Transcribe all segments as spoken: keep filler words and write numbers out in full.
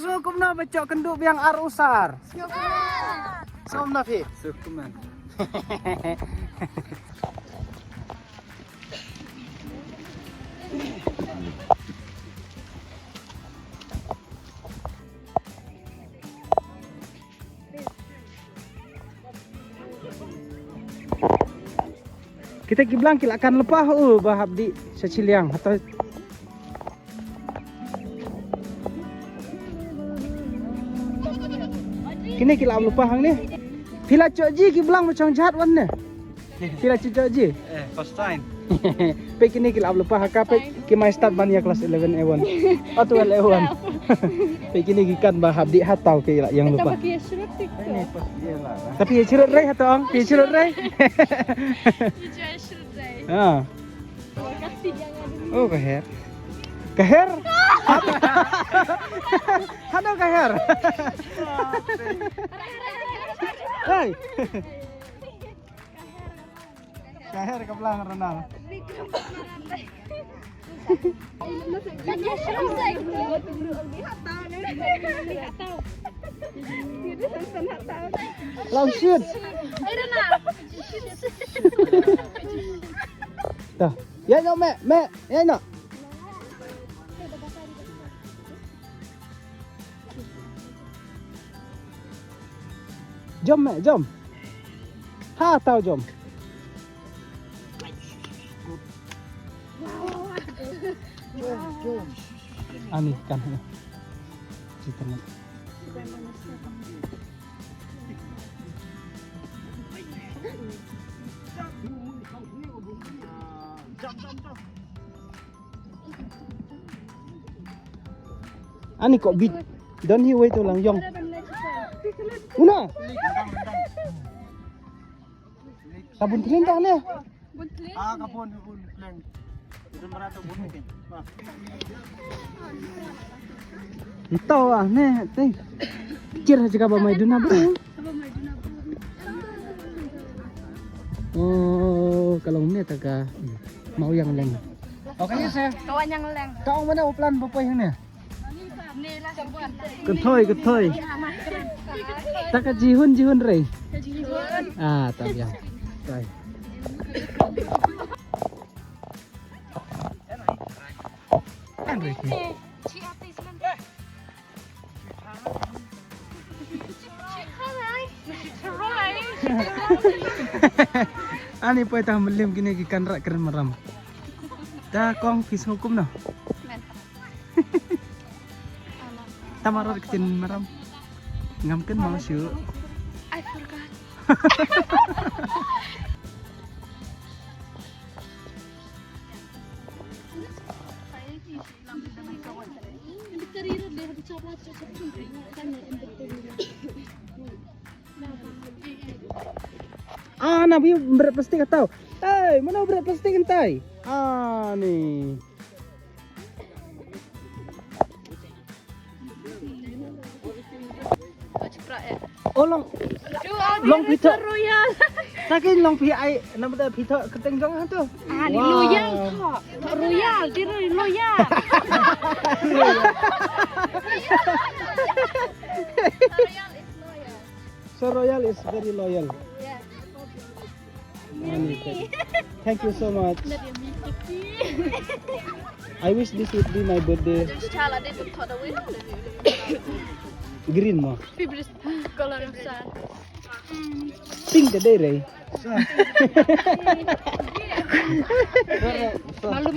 Sngewbha kumno ba chok kynduh biang ar usar. Sngewbha kumno phi? Sngewbha kumno. Kita ki blang ki la kan lypa u ba hap dih sha shiliang hato. Kine ki la ap lypa hangne. Phi la chok ji ki blang ba chong jhat wan ne. Phi la chok ji. Eh, first time. Pe kine ki la ap lypa ha ka pe ki mai start ban ïa class eleven A one. Oh, twelve A one. Pe kine ki kan ba hap dih hato ki la ïang lypa. Tapi ya shrut rei hato ong, ya shrut rei. Ha. Oh, ka her. Ka her. Hano ka her. Hey. Ka her ka blang Ronald. Long shoot. Dah. Ya no me, me, ya no. Jom me, jom. Ha, tau jom. Ani kan. Cerita ni. Ani ko bit. Don hi wei to lang yong. Una. Sabun clean dah ne. Ah, ka bun, bun, bun. Nto ah ne te. Kir ha jaka ba mai duna bro. Oh, ka long ne ta ka mau yang leng. Okay, sir. Ka wan yang leng. Ka ong mana plan ba poi ne? Kynthoi, kynthoi. Ta ka jihun, jihun rei. Ah, ta biang. Tai. Kan rei. Ani poi ta mlim kine ki kan rak kren maram. Ta kong phi sngewbha kumno. Tama rot ktien maram. Ngam kynmaw shuh. I forgot. Ah, na bi bret plastik atau. Hey, mana bret plastik entai? Ah, ni. Oh, long. Long phi thoh. Royal. Takin long phi ai, namar da phi thoh kyrteng jong ha tu. Ah, ni Royal thoh. Royal, di Royal. So Royal is very loyal. Ani, thank, thank you so much. I wish this would be my birthday. Green mo. Pink today, Ray. Malu.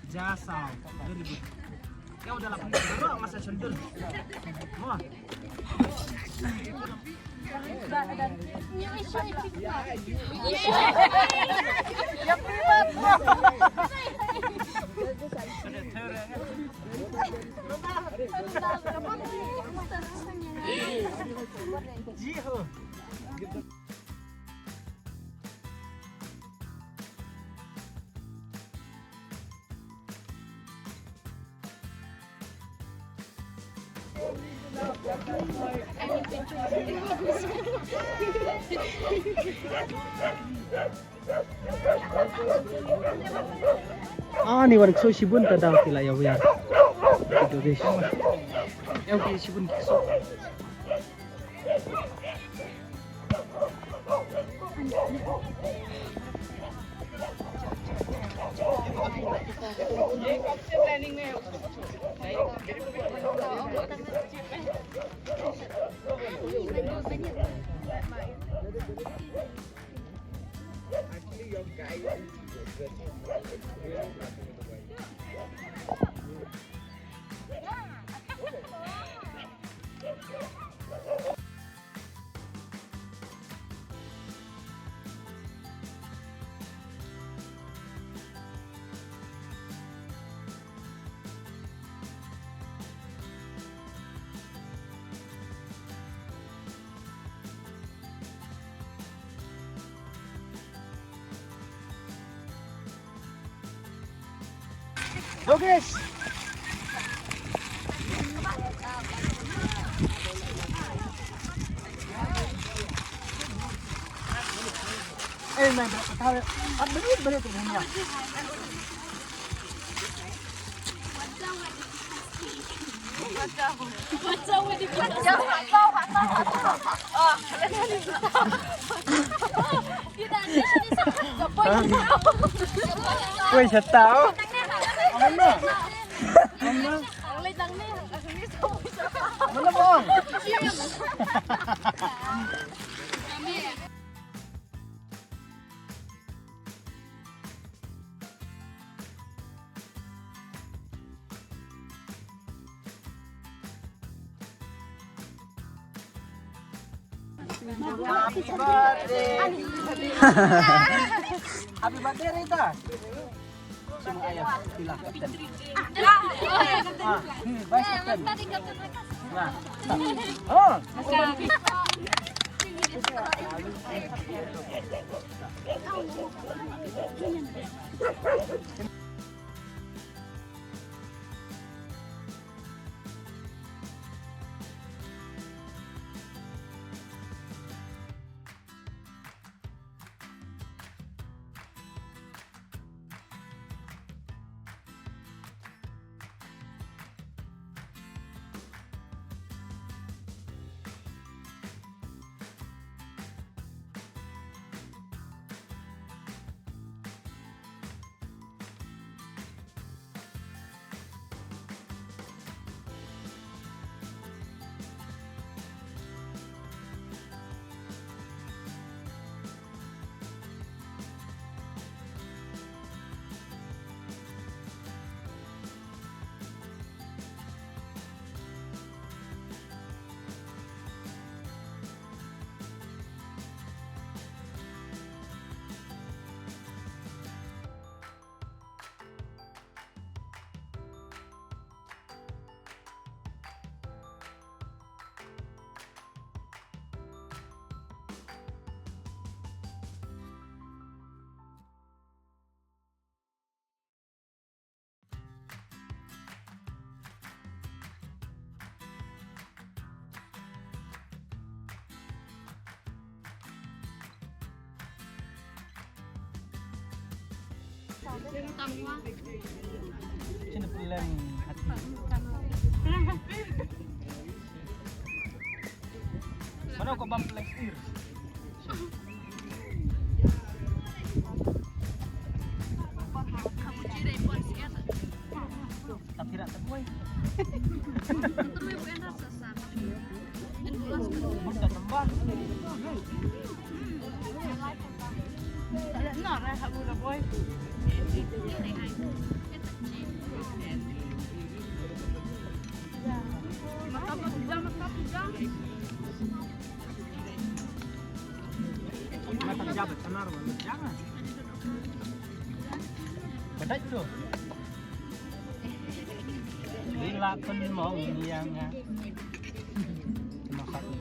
Ja saw. Very good. Ya udah lah, baru masa sendul. Wah. Ji ho. Ani wan kso shibun ta daw ki la ïa wiar. Ito guys. Ïa ki shibun ki kso. Dogis. Eh, main berapa tahun? Empat menit, menit tu dunia. Wei, siapa tahu? Mana? Mana? Mana, Bang? Happy birthday. Happy birthday, Rita. Semua ayah, bila, Kapten. Ah, hmm, Vice Captain. Nah. Oh. Sini puleng hati. Mana kau bang puleng setir? Betul tu. Bila pun mau yang ah. Masak tu.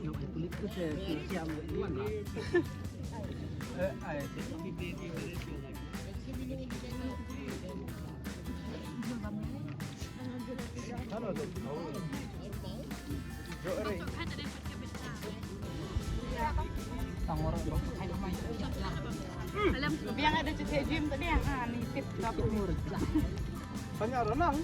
Yung ay kulit ko sa siya mo iwan na. Eh, ay, ito. Biang ada cerita gym tadi, ha, ni tip. Tanya Ronald.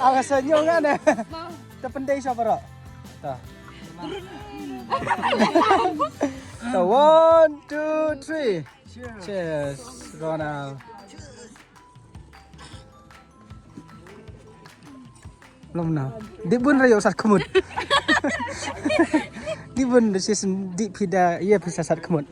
Ang sa nyo nga na. Ta pendai sa para. Ta. Ta, one, two, three. Cheers. Ronald. Lom na. Di bun rayo sat kemut. Di bun sis di pida, iya pisa sat kemut.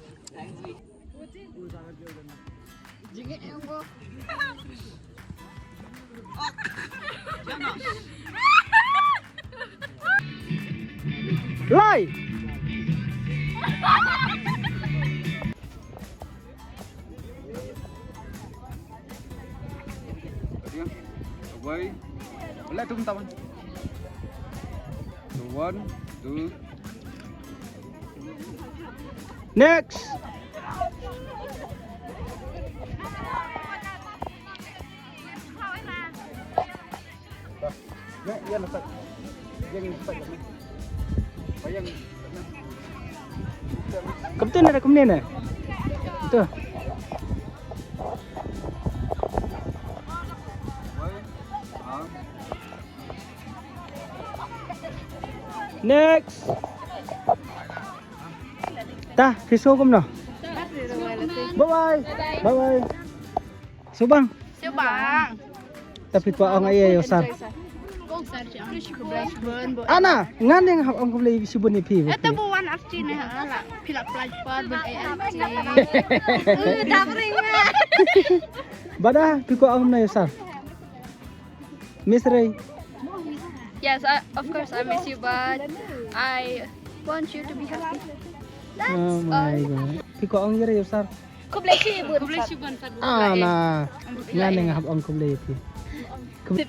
Lai. Away. Wala tu taman. One, two. Next. Kumtu na, kumne na. Tu. Next. Ta, phi sngew kumno? Bye bye. Bye bye. Subang. Subang. Ta phi kwah ong ei ïa u sir? Ana, ngan ïa hap ong khublei shibun ïa phi. Eta bu wan archi ne ha la. Phi la plaj par bun ei archi. Dabring. Bada phi kwah ong na ïa u sir? Miss Ray. Yes, I, of course I miss you, but I want you to be happy. That's all. Oh my God. Phi kwah ong ïa u sir? Khublei shibun. Khublei shibun sir. Ah, na. Nga ne nga hap ong khublei ïa phi. Khublei.